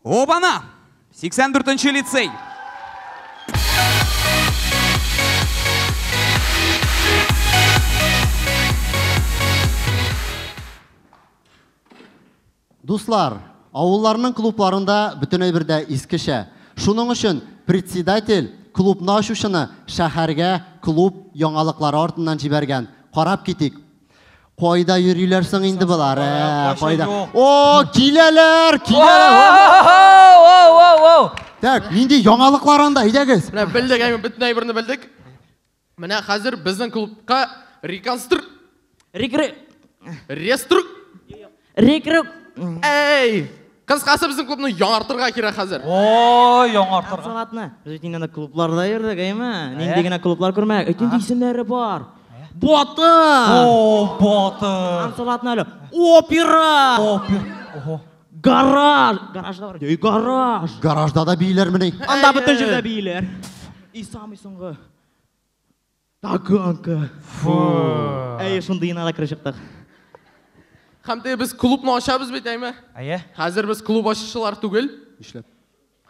Обана! 84-нче лицей. Дуслар, авылларның клубларында бөтен әйбер дә искечә. Шуның өчен председатель клубны ачучыны шәһәргә клуб яңалыклары артыннан җибәргән. Карап китик. Кайда йөриләр соң инде болар? Кайда? О, киләләр, киләләр. Так, нинди яңалыклар анда, әйдәгез. Менә белдек, әйме, бөтен әйберне белдек. Менә хәзер безнең клубка реконструк... Рекры... Реструк... Рекру... Эй! Кыскасы, безнең клубны яңартырга кирәк хәзер. О, яңартырга. Салатны. Без бит инде клубларда йөрдек, әйме? Нинди генә клублар күрмәдек. Әйт, нинди исемнәре бар. Батыр! О, Батыр! Салатны әле. Опера! Опера. Ого. Гараж! Гаражда бар. Эй, гараж! Гаражда да бииләр мени? Анда бөтен җирдә бииләр. И самый соңгы. Таганка. Фу. Әй, шундыена да кереп чыктык. Һәм дә без клубны ачабыз бит, әйме? Әйе. Хәзер без клуб ачучылар түгел. Нишләп?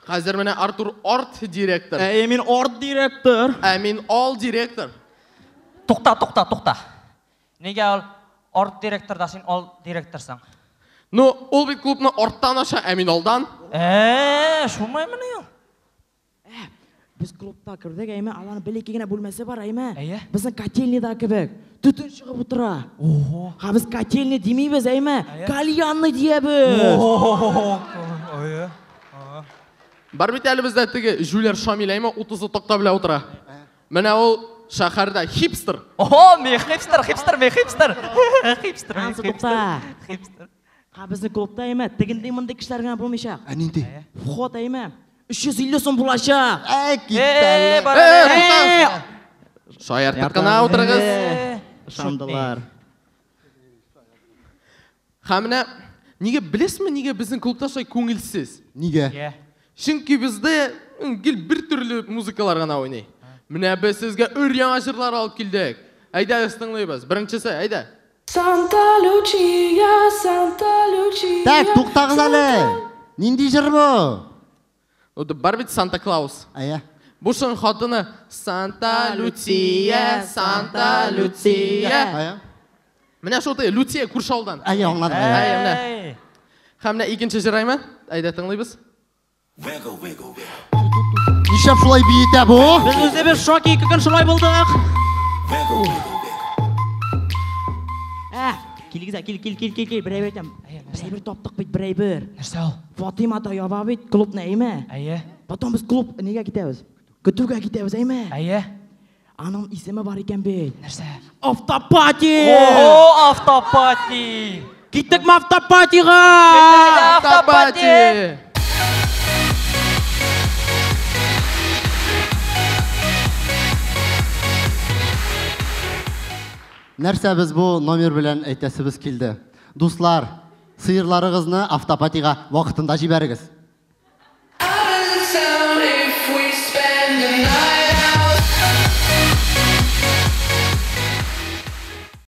Хәзер менә Артур арт-директор. Әйе, мин арт-директор. Ә мин ал-директор. Тукта, тукта, тукта. Нигә ул арт-директор да син ал-директорсың? Ну, ул бит клубны арттан ача, ә мин алдан. Шулаймыни ул? Без клубта кердек, әйме, аларның бер-ике генә бүлмәсе бар, әйме. Әйе. Безнең котельныйда кебек. Төтен чыгып утыра. Ого. Ха, без котельный димибез, әйме. Әйе. Кальянный диябез. Ого. Әйе. Бар бит әле бездә теге Җүләр Шамил, әйме, 30 такта белән утыра. Менә ул шәһәрдә хипстер. Ого, мин хипстер, хипстер, мин хипстер. Хипстер, мин Ансы хипстер. тукта. Хипстер. Ха, безнең клубта, әйме, тегендей мондый кешеләр генә булмыйчак. Ә нинди? Вход, әйме, 350 сум булачак. Әй, китте. Бар Э, туктагыз. Шаяртып кына утырыгыз. Ышандылар. Һәм менә нигә белесезме, нигә безнең клубта шулай күңелсез? Нигә? Нигә? Чөнки бездә гел бер төрле музыкалар гына уйный. Менә без сезгә өр яңа җырлар алып килдек. Әйдәгез тыңлыйбыз. Беренчесе, әйдә. Санта Лучия, Санта Лучия. Так, туктагыз әле. Нинди җыр бу? Бар бит Санта Клаус. Әйе. Бу шын хатыны Санта Лучия, Санта Лучия. Әйе. Менә шул теге Лучия күрше авылдан. Әйе, аңладым. Әйе. Әйе, менә. Һәм менә икенче җыр әйме? Әйдә тыңлыйбыз. Нишләп шулай биетә бу? Без үзебез шок, ике көн шулай булдык. Килегез, кил, кил, кил, кил, кил, бер әйбер әйтәм. Бер әйбер таптык бит, бер әйбер. Нәрсә ул? Фатима да яба бит клубны, әйме? Әйе. Потом без клуб нигә китәбез? Көтүгә китәбез, әйме? Әйе. Аның исеме бар икән бит. Нәрсә? Автопати! Ого, автопати! Киттекме автопатига? Автопати! Нәрсә без бу номер белән әйтәсебез килде. Дуслар, сыерларыгызны автопатига вакытында җибәрегез.